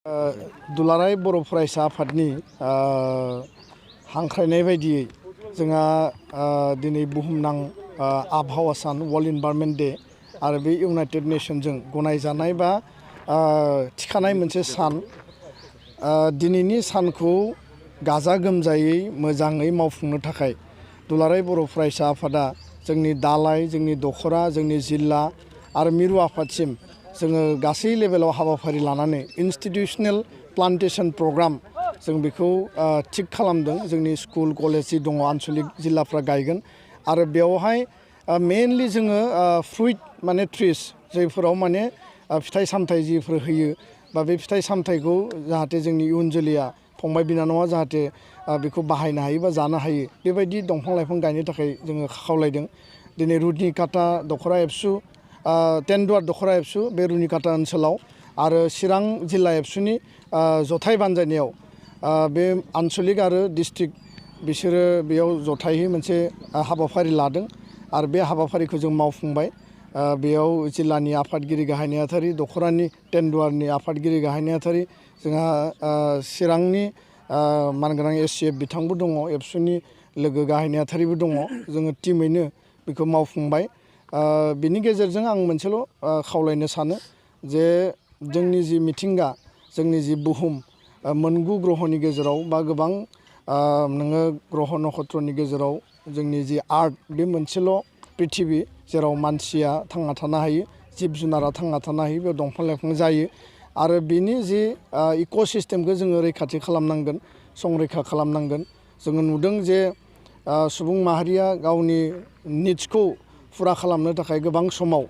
दुलाराय बर' फरायसा आफादनि हांख्रायनाय बायदियै जोंहा दिनै बुहुमनां आबहावा सान वर्ल्ड इनभायरनमेन्ट डे आरो बे इउनाइटेड नेशनजों गनायजानाय बा थिखानाय मोनसे सान दिनैनि सानखौ गाजा गोमजायै मोजाङै मावफुंनो थाखाय दुलाराय बर' फरायसा आफादा जोंनि दालाय जोंनि दख'रा जोंनि जिल्ला आरो मिरु आफादसिम जोङो गासै लेभेलाव हाबाफारि लानानै इन्स्टिटिउसनेल प्लान्टेशन प्रग्राम जों बेखौ थिक खालामदों। जोंनि स्कुल कलेज जि दङ आनसलिक जिल्लाफ्रा गायगोन आरो बेवहाय मेनलि जोङो फ्रुइट माने ट्रिस जायफोराव माने फिथाइ सामथाइ जिफोर होयो बा बे फिथाइ सामथाइखौ जाहाथे जोंनि इयुन जोलैया फंबाय बिनानावा जाहाथे बेखौ बाहायनो हायो बा जानो हायो बेबायदि दंफां लाइफां गायनो थाखाय जोङो खावलायदों। दिनै रुनिकाटा दख'रा एबसु टेनदुवार दख'रा एबसु बे रुनिकाटा ओनसोलाव आरो चिरां जिल्ला एबसुनि जथाय बानजायनायाव बे आनसलिक आरो डिस्ट्रिक्ट बिसोरो बेयाव जथायै मोनसे हाबाफारि लादों आरो बे हाबाफारिखौ जों मावफुंबाय। बेयाव जिल्लानि आफादगिरि गाहाय नेहाथारि दख'रानि टेनदुवारनि आफादगिरि गाहाय नेहाथारि जोंहा चिरांनि मानगोनां एससिएफ बिथांबो दङ एबसुनि लोगो गाहाय नेहाथारिबो दङ। जोङो टिमैनो बेखौ मावफुंबाय। बिनि गेजेरजों आं मोनसेल' खावलायनो सानो जे जोंनि जि मिथिंगा जोंनि जि बुहुम मोनगु ग्रहनि गेजेराव बा गोबां नोङो ग्रह नक्षत्रनि गेजेराव जोंनि जि आर्थ बे मोनसेल' प्रिथिबि जेराव मानसिया थांना थानो हायो जिब जुनारा थांना थानो हायो बेयाव दंफां लाइफां जायो आरो बिनि जि इक'सिस्टेमखौ जोङो रैखाथि खालामनांगोन संरैखा खालामनांगोन। जोङो नुदों जे सुबुं माहारिया गावनि निड्सखौ फुरा खालामनो थाखाय गोबां समाव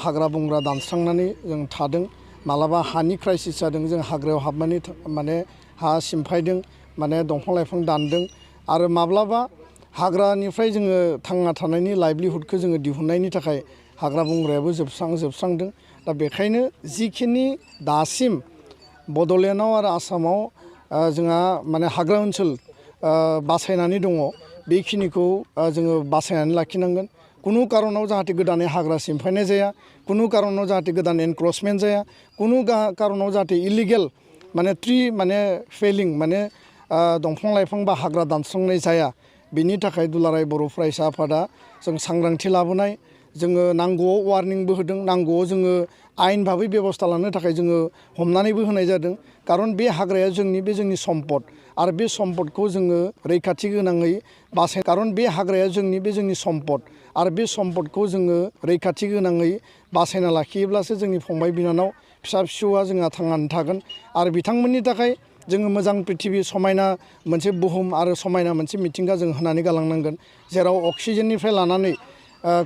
हाग्रा बंग्रा दानस्रांनानै जों थादों। मालाबा हानि क्राइसिस जादों जों हाग्रायाव हाबनानै माने हा सिमफायदों माने दंफां लाइफां दानदों आरो माब्लाबा हाग्रानिफ्राय जोङो थांना थानायनि लाइभलिहुडखौ जोङो दिहुननायनि थाखाय हाग्रा बंग्रायाबो जोबस्रांदों। दा बेखायनो जिखिनि दासिम बड'लेण्डआव आरो आसामाव जोंहा माने हाग्रा ओनसोल बासायनानै दङ बेखिनिखौ जोङो बासायनानै लाखिनांगोन। कुनु कारनाव जाहाथे गोदानै हाग्रा सिमफायनाय जाया, कुनु कारनाव जाहाथे गोदान एनक्रचमेन्ट जाया, कुनु कारनाव जाहाथे इलिगेल माने ट्रि माने फेलिं माने दंफां लाइफां बा हाग्रा दानस्रांनाय जाया। बिनि थाखाय दुलाराय बर' फरायसा आफादा जों सांग्रांथि लाबोनाय जोङो नांगौआव वार्निंबो होदों, नांगौआव जोङो आयेन भाबै बेबस्था लानो थाखाय जोङो हमनानैबो होनाय जादों। खारन बे हाग्राया जोंनि सम्पद आरो बे सम्पदखौ जोङो रैखाथि गोनाङै खारन बे हाग्राया जोंनि सम्पद आरो बे सम्पदखौ जोङो रैखाथि गोनाङै बासायना लाखियोब्लासो जोंनि फंबाय बिनानाव फिसा फिसौआ जोंहा थांनानै थागोन आरो बिथांमोननि थाखाय जोङो मोजां प्रिथिबि समायना मोनसे बुहुम आरो समायना मोनसे मिथिंगा जों होनानै गालांनांगोन जेराव अक्सिजेननिफ्राय लानानै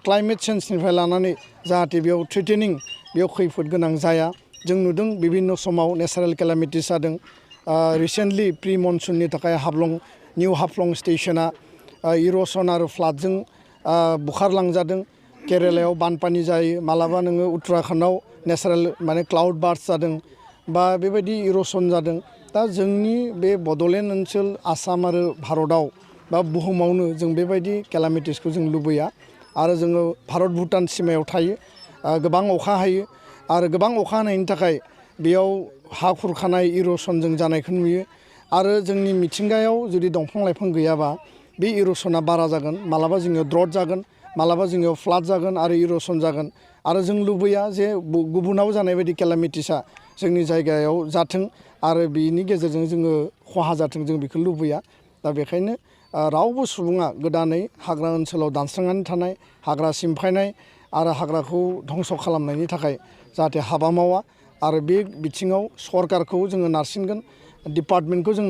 क्लाइमेट चेन्जनिफ्राय लानानै जाहाथे बेयाव थ्रेटेनिं बेयाव खैफोद गोनां जाया। जों नुदों बिभिन्न समाव नेचारेल केलामिटिस जादों। रिसेन्टलि प्रि मनसुननि थाखाय निउ हाफ्लं स्टेसना इर'सन आरो फ्लाडजों बुखारलांजादों। केरेलायाव बानपानि जायो, मालाबा नोङो उत्तराखन्डआव नेचारेल माने क्लाउड बार्स्ट जादों बा बेबायदि इर'सन जादों। दा जोंनि बे बड'लेण्ड ओनसोल आसाम आरो भारतआव बा बुहुमावनो जों बेबायदि केलामिटिसखौ जों लुबैया आरो जोङो भारत भुटान सिमायाव थायो। गोबां अखा हायो आरो गोबां अखा हानायनि थाखाय बेयाव हा खुरखानाय इर'सन जों जानायखौ नुयो आरो जोंनि मिथिंगायाव जुदि दंफां लाइफां गैयाबा बे इर'सना बारा जागोन। मालाबा जोंनियाव द्रट जागोन, मालाबा जोंनियाव फ्लाड जागोन आरो इर'सन जागोन आरो जों लुबैया जे गुबुनाव जानाय बायदि केलामिटिसा जोंनि जायगायाव जाथों आरो बिनि गेजेरजों जोङो खहा जाथों जों बेखौ लुबैया। दा बेखायनो रावबो सुबुङा गोदानै हाग्रा ओनसोलाव दानस्रांनानै थानाय, हाग्रा सिमफायनाय आरो हाग्राखौ धंस' खालामनायनि थाखाय जाहाथे हाबा मावा आरो बे बिथिङाव सरकारखौ जोङो नारसिनगोन, डिपार्टमेन्टखौ जों